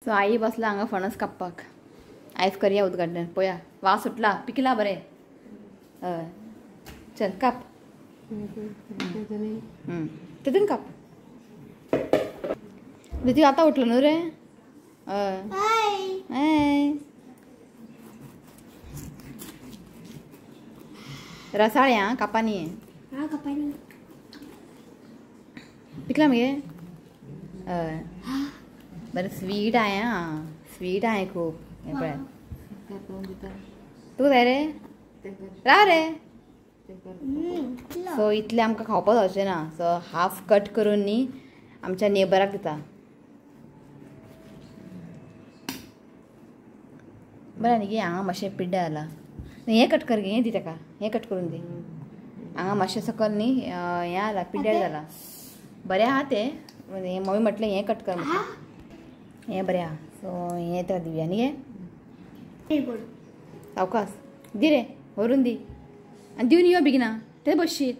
So आई बसला हांगा फणस कापपाक. आयज करया उद्घाटन. पळया वास सुटला, पिकला बरें. हय चल काप. तितून काप. ऋतिक आतां उठलो न्हू रे. हय रसाळे आं, कापानी. पिकला मगे. हय बरें स्वीट आहे आं, स्वीट आहे खूप. हें पळय तुका जाय रे, राव रे. सो इतलें आमकां खावपाक जावचें ना, सो हाफ कट करून न्ही आमच्या नेबराक दिता. बरें न्ही हांगा मातशें पिड्ड्यार जालां. हें कट कर गे, हें दी ताका, हें कट करून दी. हांगा मातशें सकयल न्ही हें जालां, पिड्ड्यार जालां. बरें आहा तें, मम्मी म्हटलें हें कट कर म्हटलें, हें बरें आहा. सो हें ताका दिवया न्ही. गे सावकास दी रे, व्हरून दी आनी दिवन यो बेगिना. थंय बसशीत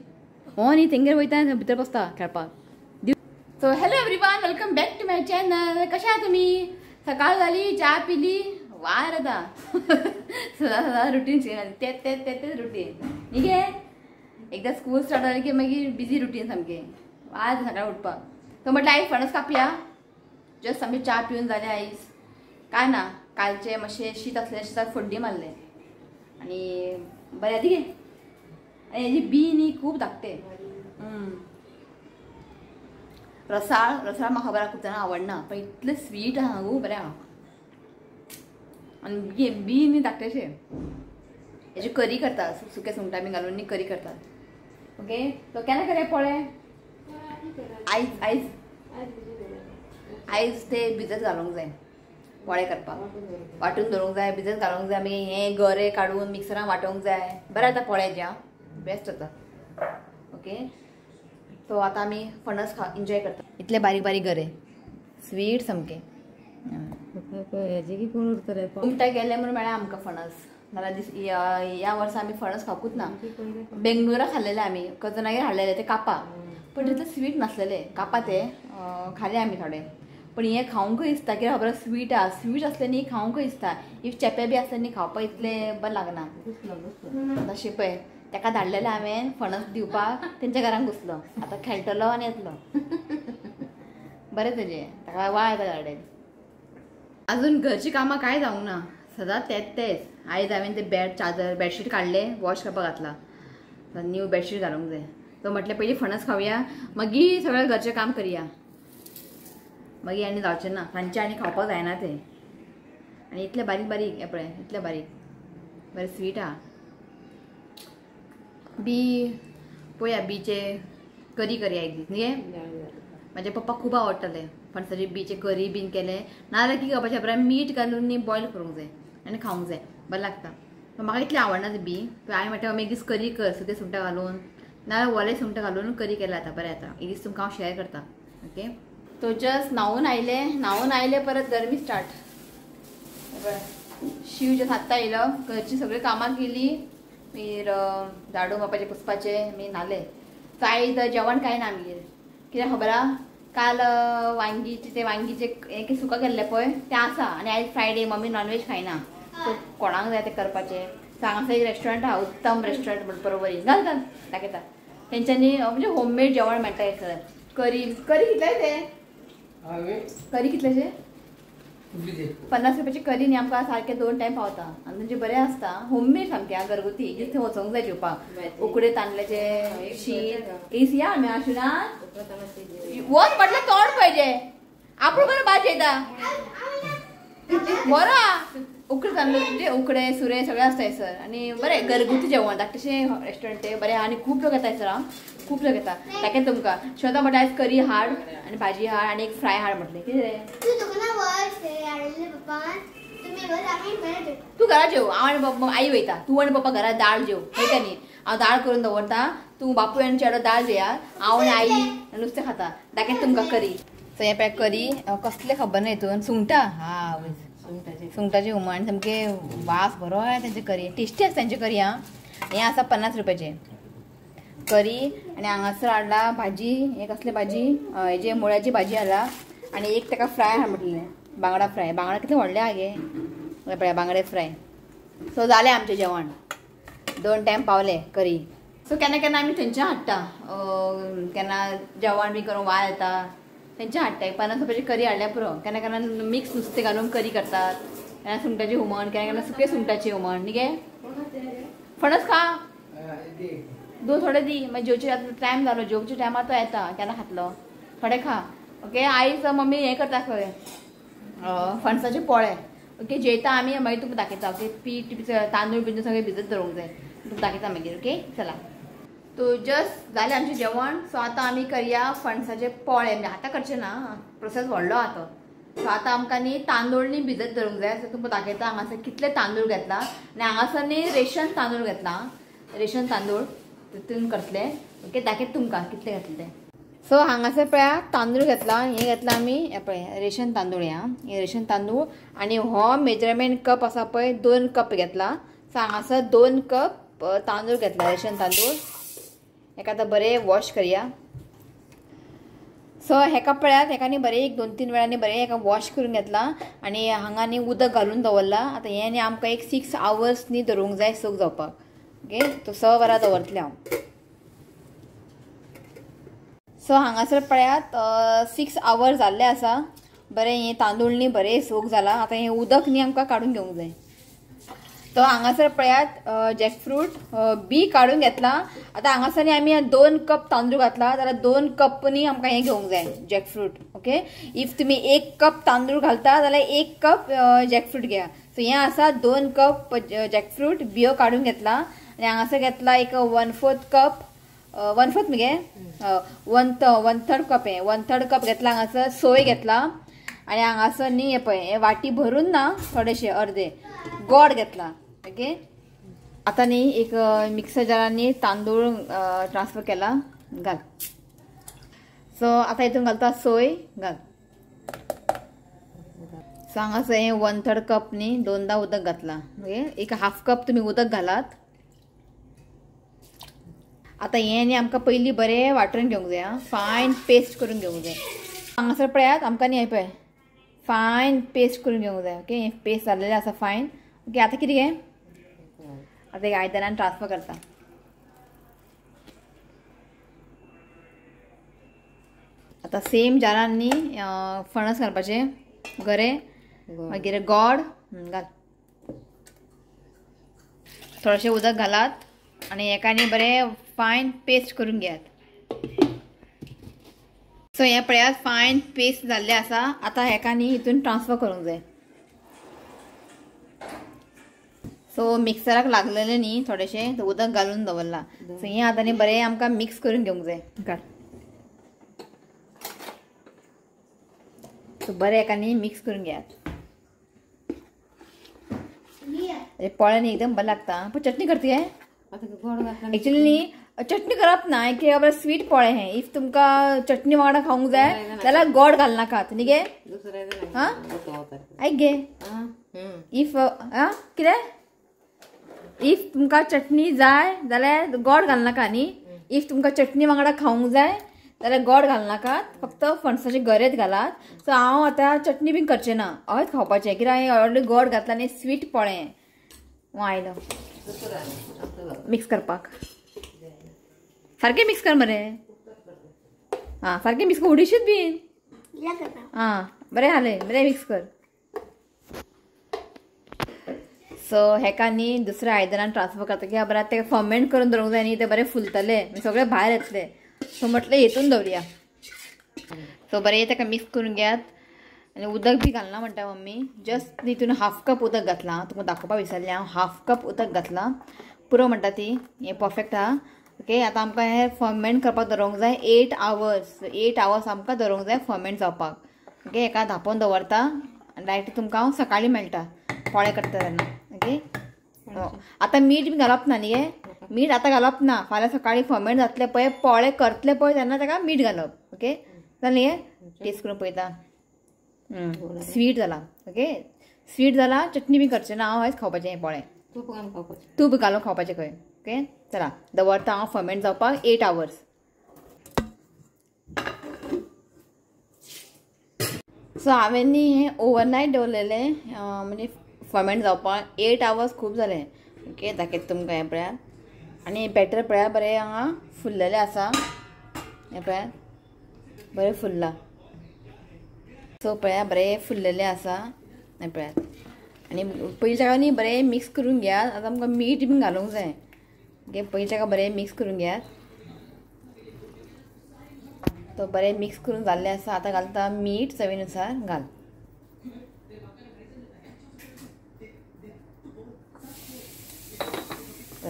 हो न्ही तेंगेर वयता भितर बसता खेळपाक. So hello everyone, welcome back to my channel. कशा आहा तुमी? सकाळ जाली, च्या पिली, वार आतां सदां सदां रुटीन तें तें तें तें रुटीन न्ही गे. एकदां स्कूल स्टार्ट जालें की मागीर बिजी रुटीन सामकें. वार सकाळीं उठपाक. सो म्हटलें आयज फणस कापया. जस्ट आमची च्या पिवन जालें आयज. काय ना, कालचें मातशें शीत आसलें, शिताक फोड्डी मारलें आनी बरें दी गे. आनी हेजी बी न्ही खूब धाकटे. रसाळ रसाळ म्हाका खबर आहा खूब जाणां आवडना, पण इतलें स्वीट आहा गो, बरें आहा. आनी बी न्ही धाकटेशें. हेजी करी करता, सुके सुंगटां बी घालून न्ही करी करतात. ओके सो केन्ना करया पळय? आयज आयज आयज ते भिजत घालूंक जाय, पोळे करपाक वांटून दवरूंक जाय, भिजत घालूंक जाय. मागीर हें गरे काडून मिक्सरान वांटूंक जाय. बरें जाता पोळ्याचें, आं बेस्ट जाता. ओके सो आतां आमी फणस खा एन्जॉय करता. इतले बारीक बारीक गरे, स्वीट सामकें. उमटा गेले म्हणून मेळ्ळा आमकां फणस. नाल्यार दीस ह्या वर्सा आमी फणस खावकूच ना. बेंगलोरा खाल्लेले आमी, कजनागेर हाडलेले ते कापा, पण तितले स्वीट नासलेले कापा ते खाले आमी थोडे. पण हें खावंकूय दिसता कित्याक खबर स्वीट आहा. स्वीट आसलें न्ही खावंकूय दिसता. If चेपे बी आसलें न्ही खावपाक इतलें बरें लागना. तशें पळय ताका धाडलेलें हांवें फणस दिवपाक, तेंच्या घरान घुसलो. आतां खेळटलो आनी येतलो. बरें तेजें, ताका वाळ येता गार्डन. अजून घरचीं कामां कांय जावंक ना, सदांच तेंच तेंच. आयज हांवें ते बेड चादर बेडशीट काडलें, वॉश करपाक घातलां. न्यू बेडशीट घालूंक जाय. सो म्हटलें पयलीं फणस खावया, मागीर सगळें घरचें काम करया. मागीर आनी जावचें ना, सांजचें आनी खावपाक जायना तें. आनी इतलें बारीक बारीक हें पळय, इतलें बारीक बरें स्वीट आहा. बी पळया बीचे करी करया एक दीस न्ही. म्हाजे पप्पा खूब आवडटाले फणसाचे बीचे करी बीन केले. नाजाल्यार कितें करपाचें खबर, मीठ घालून न्ही बॉयल करूंक जाय आनी खावंक जाय, बरें लागता. पण म्हाका इतलें आवडना तें बी. हांवें म्हटलें मम्मी एक दीस करी कर, सुके सुंगटां घालून नाजाल्यार ओले सुंगटां घालून करी केल्यार जाता, बरें जाता. एक दीस तुमकां हांव शेअर करता. ओके तो जस्ट न्हांवून आयलें, न्हांवून आयलें परत गरमी स्टार्ट. शीव जस्ट आत्तां येयलो, घरचीं सगळीं कामां केली, मागीर झाडू मारपाचें पुसपाचें, मागीर न्हालें. सो आयज जेवण कांय ना आमगेर, कित्याक खबर आहा काल वांगीचे ते वांगीचे हें सुका केल्लें पळय तें आसा. आनी आयज फ्रायडे, मम्मी नॉनवेज खायना, सो कोणाक जाय तें करपाचें. सो हांगासर एक रेस्टॉरंट आहा, उत्तम रेस्टॉरंट म्हण परवरी, घाल घाल दाखयता. तेंच्यांनी म्हणजे होममेड जेवण मेळटा थंयसर. करी करी कितले ते करी कितलेशे 50 रुपयाची करी न्ही आमकां सारकें 2 टायम पावता. आनी तेंचें बरें आसता, होममेड सामकें घरगुती. एक थंय वचोंक जाय जेवपाक. उकडे तांदल्याचें शीत एसी आमी आशिना वच म्हटल्यार तोंड पाहिजे आपूण बरें भाजी येता बरो. उकडे तांदूळ म्हणजे उकडे सुरे सगळें आसता थंयसर. आनी बरें घरगुती जेवण धाकटेशें रेस्टॉरंट तें बरें. आनी खूब लोक येता थंयसर, आं खूब लोक येता. ताका तुमकां श्वेता म्हटल्यार आयज करी हाड आनी भाजी हाड आनी एक फ्राय हाड म्हटलें. कितें रे तूं घरा जेव, हांव आनी पप्पा आई वयता, तूं आनी पप्पा घरा दाळ जेव. वयता न्ही, हांव दाळ करून दवरता, तूं बापूय आनी चेडो दाळ जेया, हांव आनी आई नुस्तें खाता. दाखयता तुमकां करी. सो हें पळय करी कसलें खबर ना, हितून सुंगटां हा सुंगटाचें हुमण सामकें वास बरो येता तेंचे करी, टेस्टी आसता तेंचे करी. आं हें आसा 50 रुपयाचें करी. आनी हांगासर हाडला भाजी, हें कसलें भाजी, हेजे मुळ्याची भाजी हाडला. आनी एक ताका फ्राय हाड म्हटलें. बांगडा फ्राय. बांगडा कितले व्हडले आहा गे, पळय बांगडे फ्राय. सो जालें आमचें जेवण, 2 टायम पावले करी. सो केन्ना केन्ना आमी थंयच्यान हाडटा, केन्ना जेवण बी करून वाल येता थंयच्यान हाडटा. 50 रुपयाची करी हाडल्यार पुरो. केन्ना केन्ना मिक्स नुस्तें घालून करी करतात, केन्ना सुंगटाचें हुमण, केन्ना केन्ना सुके सुंगटाचें हुमण. न्ही गे फणस खा, दोन थोडे दी, मागीर जेवचे आतां टायम जालो, जेवच्या टायमार तो येता केन्ना खातलो, थोडे खा. ओके आयज मम्मी हें करता खंय फणसाचे पोळे. ओके जेयता आमी, मागीर तुमकां दाखयता. ओके पीठ तांदूळ बिंदूळ सगळें भिजत दवरूंक जाय, तुमकां दाखयता मागीर. ओके चला, तो जस्ट जालें आमचें जेवण. सो आतां आमी करया फणसाचे पोळे. म्हणजे आतां करचें ना, प्रोसेस व्हडलो आहा तो. सो आतां आमकां न्ही तांदूळ न्ही भिजत दवरूंक जाय. सो तुमकां दाखयता हांगासर कितले तांदूळ घेतला आनी हांगासर न्ही रेशन तांदूळ घेतला, रेशन तांदूळ तितून करतले. ओके दाखयता तुमकां कितले घेतले ते. सो हांगासर पळया तांदूळ घेतला, हें घेतला आमी हें पळय रेशन तांदूळ, ह्या रेशन तांदूळ. आनी हो मेजरमेंट कप आसा पळय 2 कप घेतला. सो हांगासर 2 कप तांदूळ घेतला रेशन तांदूळ. हेका आतां बरें वॉश करया. सो हेका पळयात, हेका न्ही बरें 1 2 3 वेळांनी बरें हेका वॉश करून घेतला आनी हांगा न्ही उदक घालून दवरला. आतां हें न्ही आमकां एक 6 आवर्स न्ही दवरूंक जाय सोक जावपाक. ओके तो 6 वरां दवरतलें हांव. सो हांगासर पळयात 6 आवर्स जाल्ले आसा, बरें हें तांदूळ न्ही बरें सोक जाला. आतां हें उदक न्ही आमकां काडून घेवंक जाय. तो हांगासर पळयात जॅकफ्रूट बी काडून घेतला. आतां हांगासर न्ही आमी 2 कप तांदूळ घातला जाल्यार 2 कप न्ही आमकां हें घेवंक जाय जॅकफ्रूट. ओके if तुमी 1 कप तांदूळ घालता जाल्यार 1 कप जॅकफ्रूट घेया. सो हें आसा 2 कप जॅकफ्रूट बियो काडून घेतला. आनी हांगासर घेतला एक 1/4 कप, 1/4 मगे 1/3 कप, हें 1/3 कप घेतला. हांगासर सोय घेतला आनी हांगासर न्ही हें पळय हें वाटी भरून ना थोडेशे अर्दे गोड घेतला. ओके आतां न्ही एक मिक्सर जारांनी तांदूळ ट्रान्सफर केला घाल. सो आतां हितून घालता सोय घाल. सो हांगासर हें 1/3 कप न्ही 2दा उदक घातला. ओके एक 1/2 कप तुमी उदक घालात. आतां हें न्ही आमकां पयलीं बरें वांटून घेवंक जाय, फायन पेस्ट करून घेवंक जाय. हांगासर पळयात आमकां न्ही हें पळय फायन पेस्ट करून घेवंक जाय. ओके हें पेस्ट जाल्लें आसा फायन. ओके आतां कितें गे आतां एक आयदनान ट्रान्सफर करता. आतां सेम जारान न्ही फणस घालपाचें, गरे, मागीर गोड घाल, थोडेशें उदक घालात आनी हेका न्ही बरें फायन पेस्ट करून घेयात. सो हें पळयात फायन पेस्ट जाल्लें आसा. आतां हेका न्ही हितून ट्रान्सफर करूंक जाय. सो मिक्सराक लागलेलें न्ही थोडेशें उदक घालून दवरलां. सो हें आतां न्ही बरें आमकां मिक्स करून घेवंक जाय. घाल. सो बरें हेका न्ही मिक्स करून घेयात. पोळे न्ही एकदम बरें लागता. पूण चटणी करता गे एक्चुअली न्ही चटणी करप ना, कित्याक स्वीट पोळे हें. If तुमकां चटणी वांगडा खावंक जाय जाल्यार गोड घालनाकात न्ही गे. आं आयक गे, if आं कितें if तुमकां चटणी जाय जाल्यार गोड घालनाका न्ही. If तुमकां चटणी वांगडा खावंक जाय जाल्यार गोड घालनाकात, फक्त फणसाचे गरेच घालात. सो हांव आतां चटणी बीन करचें ना, हयच खावपाचें, कित्याक हांवें ऑलरेडी गोड घातला आनी स्वीट पोळे आयलो मिक्स करपाक. सारकें मिक्स कर मरे, आं सारकें मिक्स कर, उडीशीत बीन आं बरें हाले बरें मिक्स कर. सो हेका न्ही दुसऱ्या आयदनान ट्रान्सफर करता, कित्याक बरें तें फर्मेंट करून दवरूंक जाय न्ही, तें बरें फुलतलें सगळें भायर येतलें. सो म्हटलें हेतून दवरुया. सो बरें तेका मिक्स करून घेयात आनी उदक बी घालना म्हणटा मम्मी, जस्ट हितून 1/2 कप उदक घातलां. तुमकां दाखोवपाक विसरलें हांव, 1/2 कप उदक घातलां पुरो म्हणटा ती, हें परफेक्ट आहा. ओके आतां आमकां हें फर्मेंट करपाक दवरूंक जाय 8 आवर्स. 8 आवर्स आमकां दवरूंक जाय फर्मेंट जावपाक. ओके हेका धांपोवन दवरता आनी डायरेक्ट तुमकां हांव सकाळीं मेळटा पोळे करता तेन्ना. ओके आतां मीठ बी घालप ना न्ही गे, मीठ आतां घालप ना, फाल्यां सकाळीं फर्मेंट जातलें पळय पोळे करतले पळय तेन्ना तेका मीठ घालप. ओके जालें गे, टेस्ट करून पळयता. स्वीट जाला. ओके स्वीट जाला, चटणी बी करचें ना हांव, हयच खावपाचें हें पोळे, तूप घालून खावपाचें खंय. ओके चला दवरता हांव फर्मेंट जावपाक 8 आवर्स. सो सो हांवें न्ही हें ओवरनायट दवरलेलें म्हणजे फर्मेंट जावपाक 8 आवर्स खूब जालें. ओके दाखयता तुमकां हें पळयात. आनी बॅटर पळया बरें हांगा फुल्लेलें आसा. हें पळयात बरें फुल्लां. सो पळया बरें फुल्लेलें आसा. हें पळयात. आनी पयलीं ताका न्ही बरें मिक्स करून घेयात. आतां आमकां मीठ बीन घालूंक जाय. ओके पयलीं ताका बरें मिक्स करून घेयात. तो बरें मिक्स करून जाल्लें आसा. आतां घालता मीठ चवीनुसार घाल.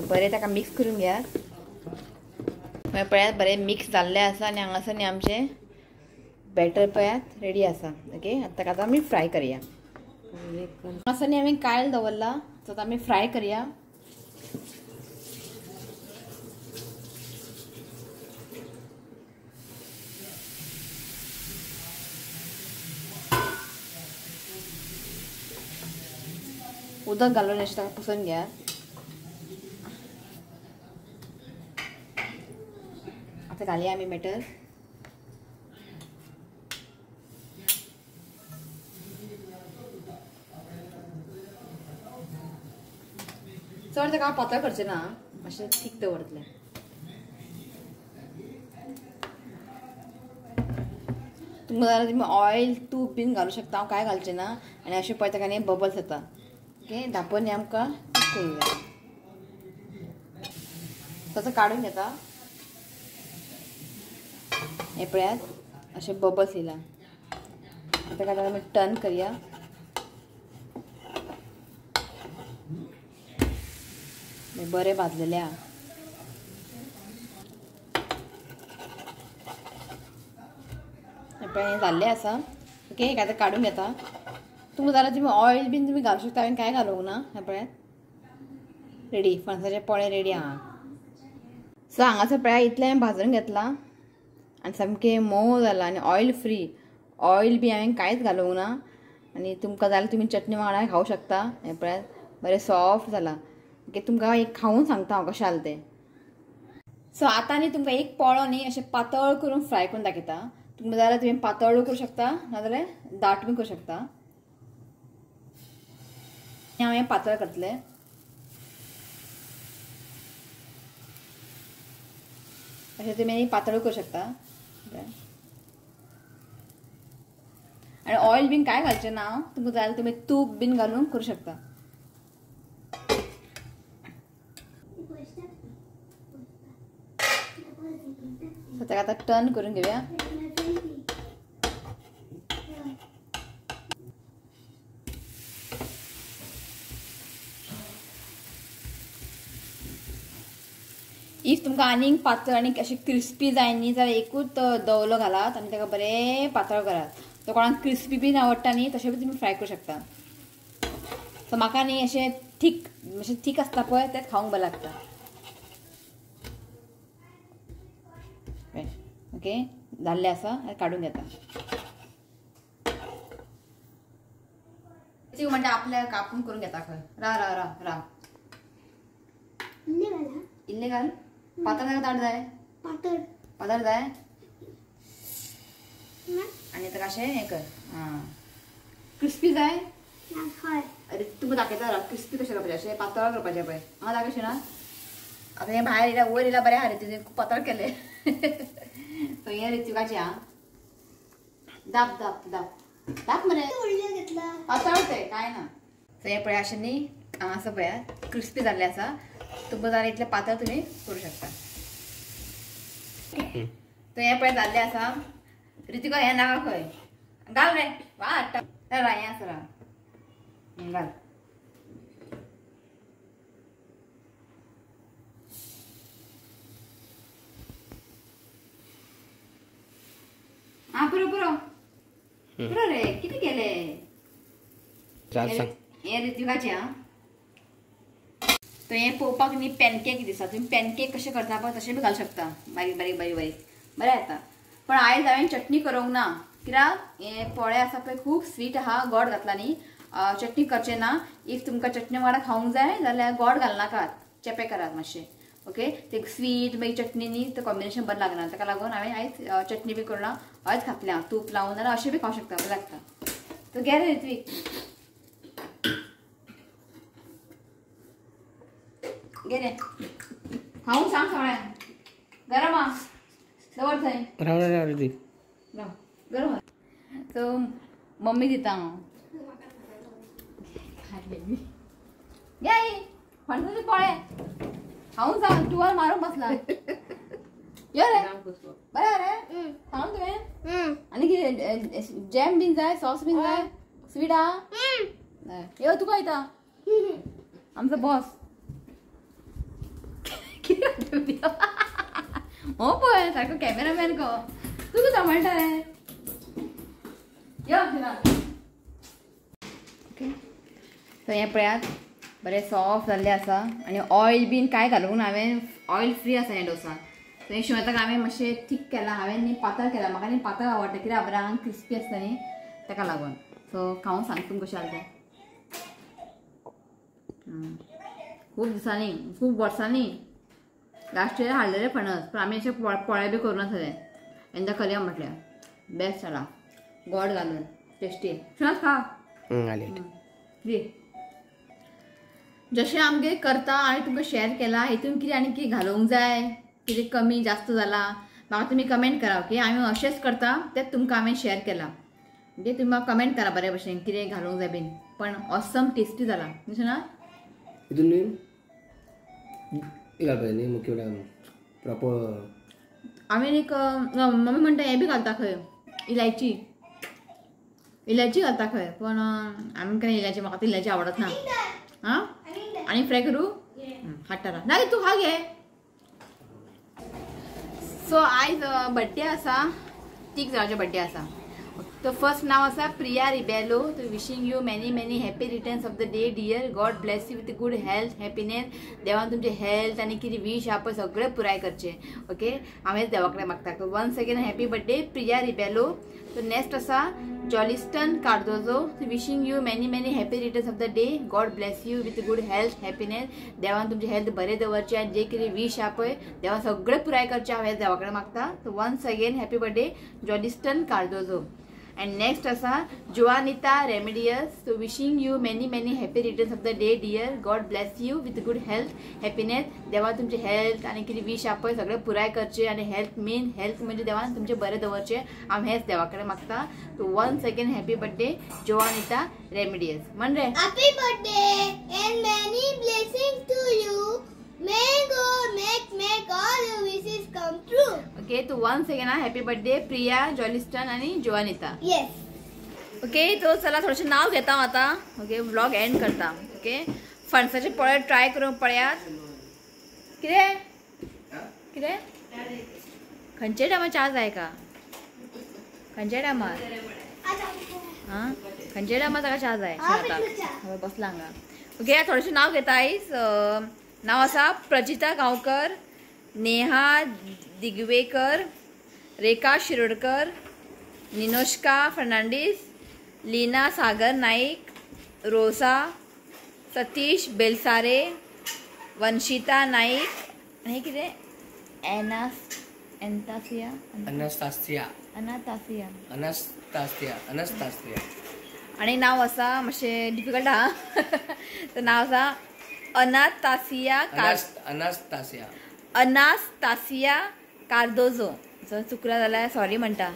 बरें ताका मिक्स करून घेयात. मागीर पळयात बरें मिक्स जाल्लें आसा. आनी हांगासर न्ही आमचें बॅटर पळयात रेडी आसा. ओके आतां ताका आमी फ्राय करया. हांगासर न्ही आमी कायल दवरला. सो आतां आमी फ्राय करया. उदक घालून अशें ताका पुसून घेयात. आतां घालया आमी बॅटर. चड ताका हांव पातळ करचें ना, मातशें थीक दवरतलें. तुमकां जाल्यार तुमी ऑयल तूप बीन घालूं शकता. हांव कांय घालचें ना. आनी अशें पळय ताका न्ही बबल्स येता. ओके धांपून न्ही आमकां करूया. तसो काडून घेता. हें पळयात अशें बबल्स येयला. आतां ताका आमी टर्न करया. बरें भाजलेलें आहा. हें पळय हें जाल्लें आसा. ओके हें आतां काडून घेता. तुमकां जाल्यार तुमी ऑयल बीन तुमी घालूं शकता. हांवें कांय घालूंक ना. हें पळयात रेडी फणसाचे पोळे रेडी आहा. सो हांगासर पळया इतलें हांवें भाजून घेतलां आनी सामकें मोव जालां आनी ऑयल फ्री. ऑयल बी हांवें कांयच घालूंक ना. आनी तुमकां जाल्यार तुमी चटणी वांगडा खावंक शकता. हें पळयात बरें सॉफ्ट जालां. ओके तुमकां एक खावून सांगता हांव कशें जालें तें. सो आतां न्ही तुमकां एक पोळो न्ही अशें पातळ करून फ्राय करून दाखयता. तुमकां जाल्यार तुमी पातळ करूं शकता, नाजाल्यार दाट बी करूं शकता. हांव हें पातळ करतलें. अशें तुमी पातळ करूं शकता. आनी ऑयल बीन कांय घालचें ना. तुमकां जाल्यार तुमी तूप बीन घालून करूं शकता. सो ताका आतां टर्न करून घेवया. If तुमकां आनीक पातळ आनी अशें क्रिस्पी जाय न्ही जाल्यार एकूच दवलो घालात आनी ताका बरें पातळ करात. तो कोणाक क्रिस्पी बीन आवडटा न्ही तशें बी तुमी फ्राय करूं शकता. सो म्हाका न्ही अशें थीक अशें थीक आसता पळय तें खावंक बरें लागता. ओके जाल्लें आसा काडून घेता. म्हणटा आपल्या कापून करून घेता खंय. रा रा रा रा इल्लें घाल. पातळ जाय दाट जाय? पातळ पातळ जाय. आनी ताका अशें हें कर. आं क्रिस्पी जाय? अरे तुमकां दाखयता राव क्रिस्पी कशें करपाचें. अशें पातळ करपाचें पळय. हांव दाखयशें ना. आतां हें भायर येयल्या वयर येयल्या बरें आहा रे, तुजें खूब पातळ केलें. सो हें ऋत्विकाचें आं. दाप दाप दाप दाप मरे पातळ तें कांय ना. सो हें पळय अशें न्ही हांगासर पळयात क्रिस्पी जाल्लें आसा. तुमकां जाल्यार इतलें पातळ तुमी करूं शकता. तो हें पळय जाल्लें आसा. ऋतिका हें नाका खंय घाल रे वा हाडटा रा हें आसा रा घाल. आं पुरो पुरो पुरो रे कितें केलें हें ऋत्विकाचें आं. तो हें पळोवपाक न्ही पॅनकेक दिसता. तुमी पॅनकेक कशें करता पळय तशें बी घालूं शकता. बारीक बारीक बारीक बारीक बरें येता. पण आयज हांवें चटणी करूंक ना कित्याक हें पोळे आसा पळय खूब स्वीट आहा. गोड घातला न्ही चटणी करचें ना. If तुमकां चटणी वांगडा खावंक जाय जाल्यार गोड घालनाकात, चेपे करात मातशें. ओके ते स्वीट मागीर चटणी न्ही तें कॉम्बिनेशन बरें लागना. ताका लागून हांवें आयज चटणी बी करूं ना, हयच घातलें हांव तूप लावन जाल्यार अशें बी खावंक शकता, बरें लागता. तो घे रे ऋत्विक. घे रे खाऊन सांग सगळ्यांक. गरम आ दवर थंय. राव राव ऋत्विक राव गरम. सो मम्मी दिता हांव. घे आई फणसाचे पोळे खाऊन सांग. टुवाल मारून बसला. यो रे बरें रे खाऊन तुवें. आनी कितें जॅम बीन जाय, सॉस बीन जाय, स्वीट आ यो तुका येता आमचो बॉस. कितें हो पळय सारको कॅमेरामॅन को तूं कितें म्हणटा रे. यो ओके. सो हें पळयात बरें सॉफ्ट जाल्लें आसा आनी ऑयल बीन कांय घालूंक ना हांवें. ऑयल फ्री आसा हें डोसा. सो हें शिवताक हांवें मातशें थीक केलां. हांवें न्ही पातळ केलां. म्हाका न्ही पातळ आवडटा कित्याक बरें आंग क्रिस्पी आसता न्ही ताका लागून. सो खावूं सांग तुमकां कशें जालें तें. खूब दिसांनी खूब वर्सांनी लास्ट इयर हाडलेलें फणस पण आमी अशें पोळे बी करूं नासलें. येंदा करया म्हटल्यार बेस्ट जाला गोड घालून टेस्टी. शिवनाथ खा. दी जशें आमगे करता आनी तुमकां शेअर केला हितून कितें आनी कितें घालूंक जाय, कितें कमी जास्त जाला म्हाका तुमी कमेंट करा. ओके आमी अशेंच करता तें तुमकां हांवें शेअर केलां. म्हणजे तुमी म्हाका कमेंट करा बरे भशेन कितें घालूंक जाय बीन. पण ऑसम टेस्टी जाला न्ही ना. हितून न्ही घालपाचें न्ही मुख्य प्रॉपर. हांवें एक मम्मी म्हणटा हें बी घालता खंय इलायची. इलायची घालता खंय पण आमकां इलायची म्हाका इलायची आवडत ना. आं आनी फ्राय करूं हाडटा ना तूं खा घे. सो आयज बड्डे आसा. 3 जाणांचो बड्डे आसा. तो फर्स्ट नांव आसा प्रिया रिबेलो. तो wishing you many many happy returns of the day dear. God bless you with good health happiness. देवान तुमचे हेल्थ आनी कितें वीश आहा पळय सगळें पुराय करचें. ओके हांवें देवा कडेन मागता. Once again happy birthday Priya Rebelo. तो नेक्स्ट आसा Joliston Cardozo. Wishing you many many happy returns of the day. God bless you with good health happiness. देवान तुमचे हेल्थ बरें दवरचें आनी जे कितें वीश आहा पळय देवान सगळें पुराय करचें हांवें देवा कडेन मागता. Once again happy birthday Joliston Cardozo. And next आसा Joanita Remedios. So wishing you many many happy returns of the day dear. God bless you with good health happiness. देवान तुमचे हेल्थ आनी कितें वीश आहा पळय सगळें पुराय करचें आनी हेल्थ मेन हेल्थ म्हणजे देवान तुमचें बरें दवरचें हांव हेंच देवा कडेन मागता. So once again happy birthday Joanita Remedios. म्हण रे happy birthday and many blessings to you. May God make all your wishes come true. Okay, तो once again happy birthday Priya, Joliston आणि जोआनिता. Yes. Okay, तो चला थोडेसे नाव घेता आता. Okay, vlog and करता. ओके, फणसाचे पोळे ट्राय करून पळयात. कितें कितें खंयच्या टायमार च्या जाय का? खंयच्या टायमार? हां, खंयच्या टायमार ताका च्या जाय? आतां बसला हांगा. ओके, थोडेशें नाव घेता आयज. नाव आसा प्रजिता गांवकर, नेहा दिगवेकर, रेखा शिरोडकर, निनोष्का फर्नांडीस, लीना सागर नाईक, रोसा, सतीश बेलसारे, वंशिता नाईक आनी कितें एनास्तासिया अनास्तासिया अनातासिया अनास्तासिया अनास्तासिया आनी नाव आसा मातशें डिफिकल्ट आहा. तर नाव आसा अनातासिया अनास्तासिया अनास्तासिया कार्दोजो. सो चुकला जाल्यार सॉरी म्हणटा.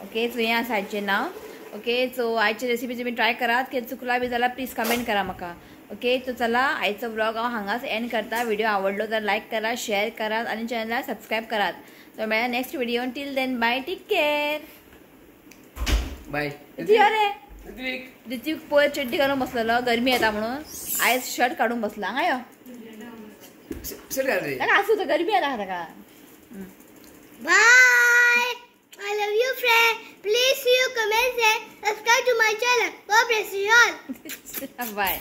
ओके, सो हें आसा आयचें नांव. ओके, सो आयची रेसिपी तुमी ट्राय करात. कितें चुकला बी जाल्यार प्लीज कमेंट करा म्हाका. ओके, तो चला आयचो व्लॉग हांव हांगाच एंड करता. व्हिडिओ आवडलो तर लायक करा, शेअर करात आनी चॅनलाक सबस्क्रायब करात. सो मेळया next video. Till then bye, take care, bye. रे ऋत्विक पयर चड्डी घालून बसलेलो, गरमी येता म्हणून. आयज शर्ट काडून बसला. हांगा यो, ताका आसूं, गरमी येता ताका. Bye. I love you friend. Please you comment and subscribe to my channel. God bless you all. Bye.